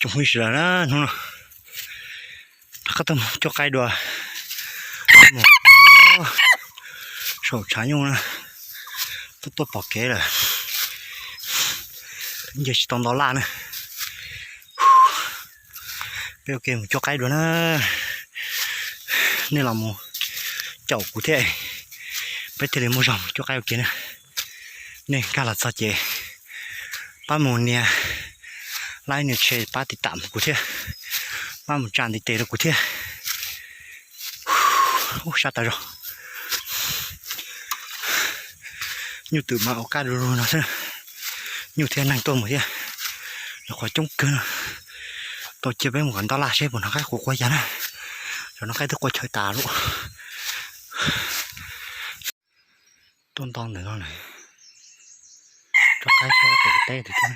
Hnub ib si lawm na, hnub no rov qab tuaj mus cuab qaib dua, mus saum tshav nyuj na, tuaj tuaj pom kev lawm, nce tsis tau nto laj na. Peb ua ke mus cuab qaib dua na, nej los mus caum kuv thiab, peb thiaj li muaj zog mus cuab qaib ua ke na. Nej nkag los txog ces pab mus nias like, nias share, pab tiv tam kuv thiab, pab mus tsa ntiv tes rau kuv thiab. Ub, sab tas zog. Nyuj twm mas ua qab du lug no xwb, nyuj thiab neeg tuaj mus thiab, lawv qhuav coob kawg no. Tau cia peb mus kom nto laj seb puas hnov qaib quaj quaj cas na. Cov no qaib twb quaj chaw tas lawm. Tuaj nto ntawm no lawm, rov qab saib tom teb tim tuaj.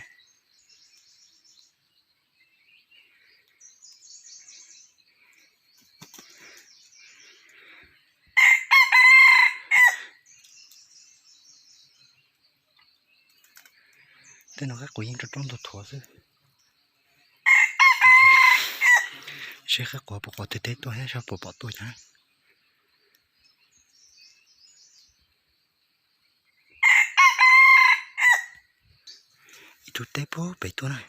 Tej no qaib quav yeej rau rau ntuj thuav xwb. Seb qaib quav puas quav teg teb tuaj thiab saib puas pom tuaj cas. Ib tug teb puag pem tuaj na.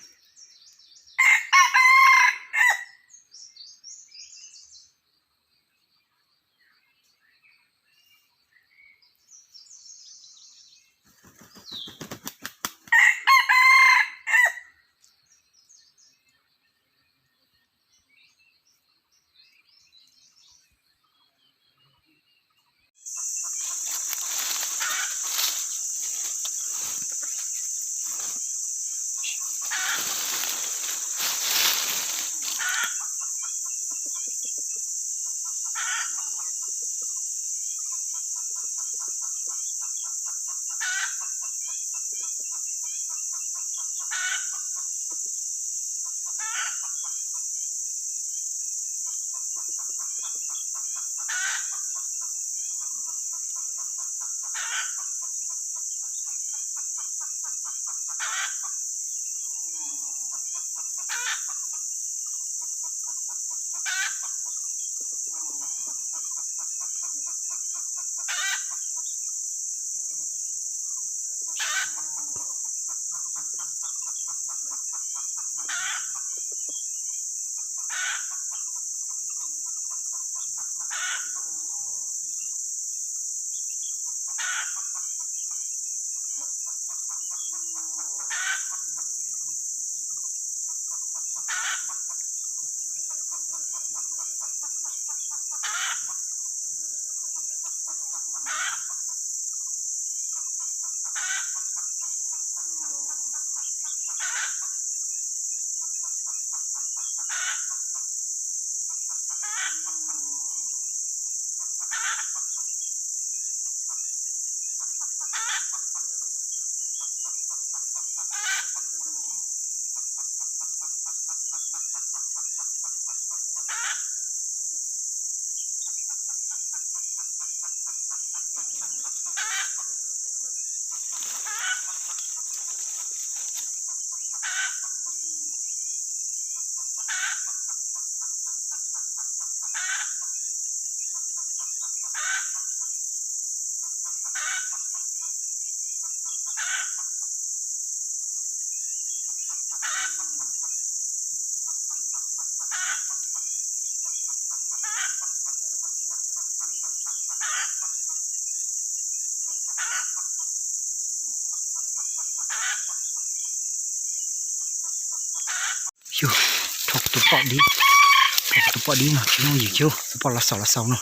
Xyov, rho kuv tus poj dib, rho kuv tus poj dib no tsis yooj yim thiab, tus poj lav xaus lav xaus no,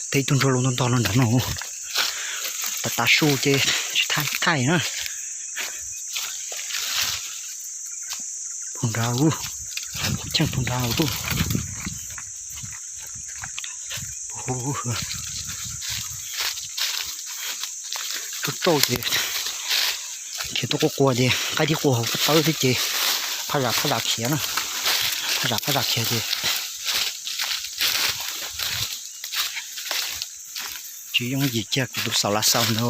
teb ib tug ntsuag laus ntog ntog no nram no, tas tas su ces tsis thaij na. Pug nrad, cheej pug nrad. Rauj rauj ces khiav tuaj quaj quaj ces qaib tib quaj hauv pob tawb thiab ces phaj zam phaj zam khiav na, phaj zam phaj zam khiav ces tsis yooj yim kiag kuv tus xaus lav xaus no.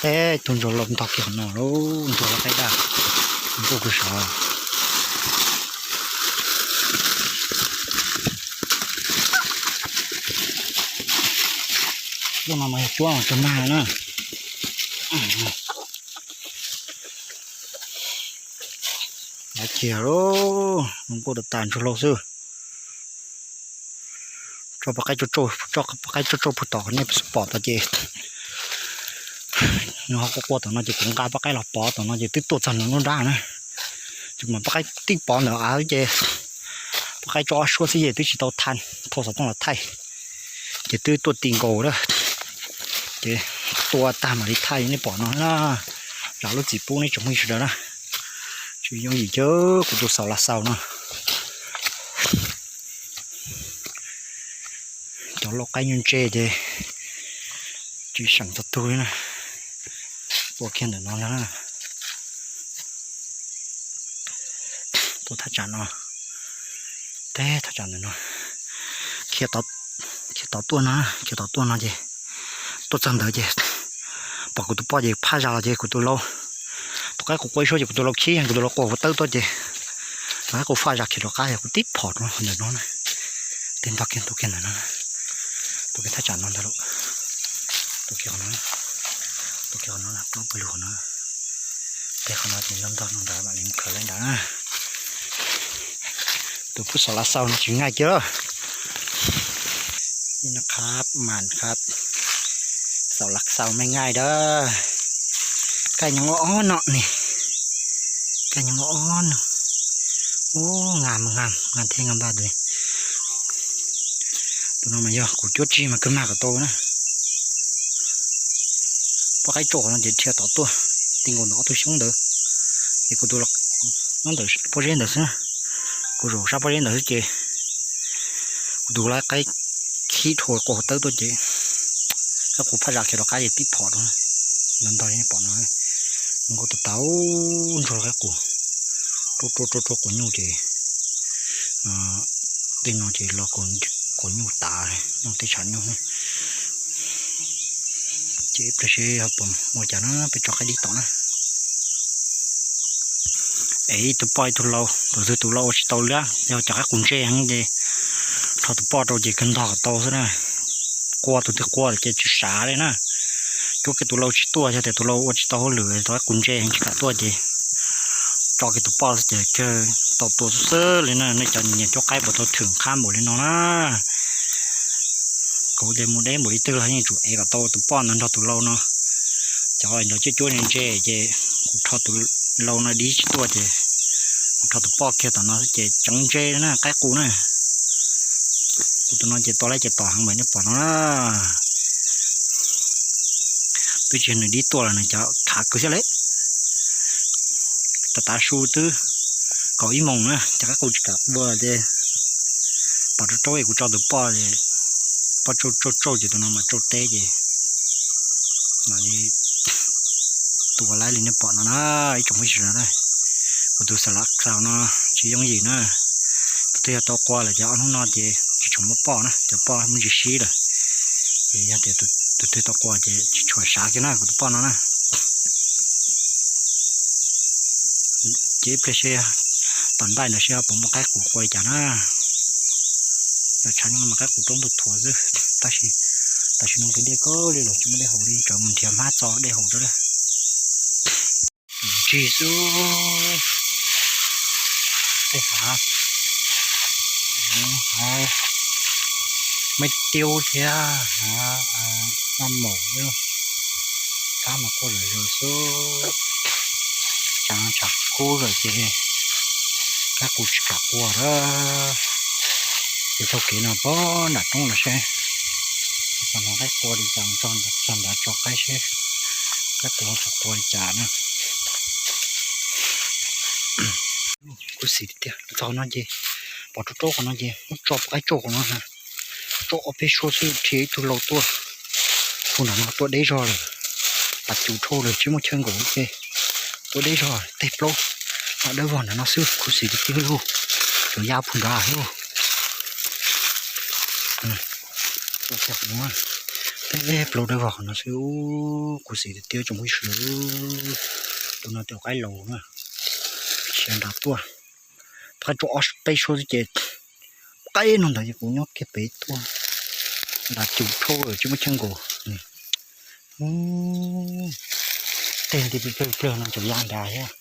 Teb tus ntsuag laus ntog kiag qhov no lauj, ntsuag laus qaib daj, ntuj kws sav. Lub no mas yog cuab mas tsuag nag na. Lawv cia lub nkuaj tas tas ntsuag lauj xwb. Tso poj qaib tsauj tsauj, tso poj qaib tsauj tsauj puag tom nej pom tod ces nws ho quaj quaj tom no ces kuv nqa poj qaib los pov tom no ces twb tuaj txog nws lub nrab na. Ces mas poj qaib tib pov ntawm av ces poj qaib tso ob suab xwb ces twb tsis tau thaij, thauj xov tooj los thaij ces twb tuaj ti nkaus lawm. Ces tua tag mam li thaij nej pom no na. Zam lub txim pub nej tsoom phooj ywg sawv daws na. Tsis yooj yim cov kuv tus xaus lav xaus no. Cov lau qaib nyuj ntse ces tsis seem txog tug li na. Tua kiag ntawm no na. Tua thaj tsam no, teb thaj tsam ntawm no, khiav tod tuaj no, khiav tod tuaj no ces tuaj txog ntawd ces pom kuv tus poj ces phaj zas los ces kuv tus lau, tus qaib qus qua ib suab ces kuv tus lau khib, kuv tus lau qua hauv tawb tuaj ces tus qaib qus phaj zas khiav rov qab yog kuv tib phom rau ntawm no na. Tej ntog kiag tua kiag ntawm no, tua kiag thaj tsam no ntag lauj. Tua kiag qhov no, tua kiag qhov no, plaub pawg lug qhov no. Tej qhov no ces ntog ntog no ntawd mam li mus khaws lawm ntawd na. Tus pub xaus lav xaus no tsis ngaij kiag. Ni no qhab mas qhab, xaus lav xaus me ngaij dawb. Kaij nyob ob no ne, kaij nyob ob no. Ub, ngas mus ngas, ngas thiab ngas npaj tus. Tus no mas yog kuv cuab tsig mas kawg mag kom tau na. Poj qaib tsauj qhov no ces dhia tod tuaj, ti nkaus ntawm ob tug xyoob ntawd. Ces kuv tus nyob ntawm pob zeb ntawd xwb na, kuv zaum sab pob zeb ntawd xwb ces kuv tus lau qaib khib dhau qua hauv tawb tuaj ces qaib qus phaj zas khiav rov qab ces tib phom rau. Ntog ntog li nej pom no, nkaus tas tas ntsuag qaib qus, rua rua rua rua quav nyuj ces tej no ces los quav nyuj tas, nyuj tej tshav nyuj. Ces ib pliag seb ho puas muaj cas na, peb tso qaib dib tom na. Es ib tug poj ib tug lau, tus twg tus lau ua tsis tau li, yog cov qaib qus ntse heev ces rho tus poj rau ces kawg ntog kom tau xwb na. Qua tus twg qua lawm ces tsis sav li na. Cuab kiag tus lau tsis tuaj, yog tias tus lau ua tsis tau hauj lwm, tus qaib qus ntse heev tsis kam tuaj ces tso kiag tus poj xwb ces kawg tau tua xwb xwb li na. Nej cov nyiam cuab qaib puas tau thwm qhab npaum li no na. Kuv ces mus deb npaum li twg los yeej tsum ev kom tau tus poj ntawd nrog tus lau no. Cov nrog cuab cuab ntse ntse ces kuv rho tus lau no dib tsis tuaj ces kuv rho tus poj kiag tom no xwb ces tseev ntse na qaib qus na. Kuv tus no ces tua laib ces tom heev npaum nej pom no na. Twb tsis yog nws dib tuaj los nws cov khav kawg thiab li. Tav tav su twb kaum ib moos na, cov qaib qus tsis kam qua ces pom rau rau es kuv tso tus poj es poj tsauj tsauj tsauj ces tus no mas tsauj teb ces mam li tua laib li nej pom no na, ib tsoom phooj ywg sawv daws na. Kuv tus xaus lav xaus no tsis yooj yim na. Tus twg yog tau qua lawm ces ob hnub no ces tsis tshua muaj poj na, cov poj muaj ntsis sib lawm. Ces yog tias tus twg tau qua ces tsis tshua sav kiag na kuv tus poj no na. Ces ib pliag seb tom ntej ntawd seb puas muaj qaib qus qua li cas na. Yog tshav nyoog no mas qaib qus rau ntug thuav xwb, tab sis tam sim no nqhis dej kawg li los tsis muaj dej haus li, tsam mus nrhiav hmab txo dej haus rau lawm. Ntsig xwb. Tej hav, hav me tiub thiab hav naj maum, kab mas quaj zom zaws xwb. Tshav tshav kub lawm ces qaib qus tsis kam qua lawm. Ces taug kev no pog nram roob no seb, qhov no qaib qua li cas, txog ntawd tso qaib seb qaib qus puas qua li cas na. Khuv xim tiag tiag, txog qhov no ces pom rau rau qhov no ces muab tso pov qaib tsauj qhov no, tsauj ob peb suab xwb dhia ib tug lau tuaj. Hu nram no tuaj deb zog lawm, tas cus dhau lawm tsis muaj chaw nkaum ces tuaj deb zog, tej plaub dawb vog ntawm no xwb, khuv xim tiag tiag lauj. Cov ya puag nrad thiab. Tej plaub dawb vog qhov no xwb, khuv xim tiag tiag tsoom phooj ywg sawv daws. Tus no tus qaib laus na, tsis nrad tuaj, qaib tsauj ob peb suab xwb ces qaib no ntawd ces kuv nyob kiag pem tuaj, nrad cus dhau lawm tsis muaj chaw nkaum. Tej nti plig plig no tseem ya nrad thiab.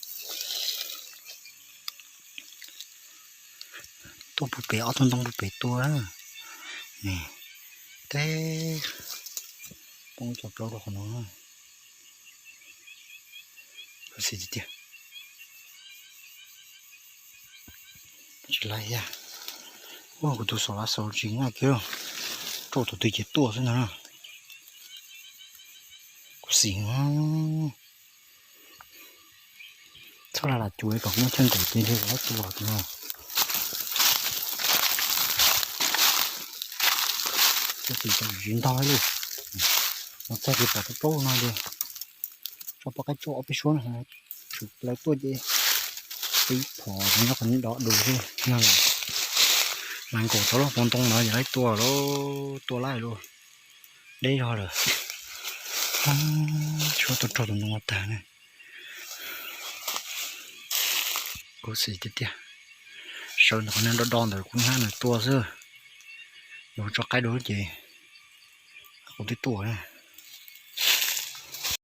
Tuaj puag pem, ob tug ntoo puag pem tuaj. Teb poob cov plaub rau qhov no. Xis tiag tiag. Tsis laib thiab. Ua kuv tus xaus lav xaus tsis nqaij kiag, rau tus twg ces tuaj xwb ntag. Kuv xis. Txhob lam lam cuam kom muaj chaw nkaum ces ntshe laib tua tus no. Tsis ntog li. Mas txog ces pom plaub plaub no ces tso poj qaib tso ob peb suab no, tshwm plaws tuaj ces pib phom nyob qhov dov dus xwb no. Mas nkaum tau lub hauv paus ntoo no ces laib tua lauj, tua laij lauj. Deb zog lawm. Tshuav tuaj raug tus ntoo no tag ne. Khuv xim tiag tiag. Sawv ntawm qhov niag do do ntawd kuv hnab nws tua xwb. Yog tso qaib dua ces kuv twb tuaj.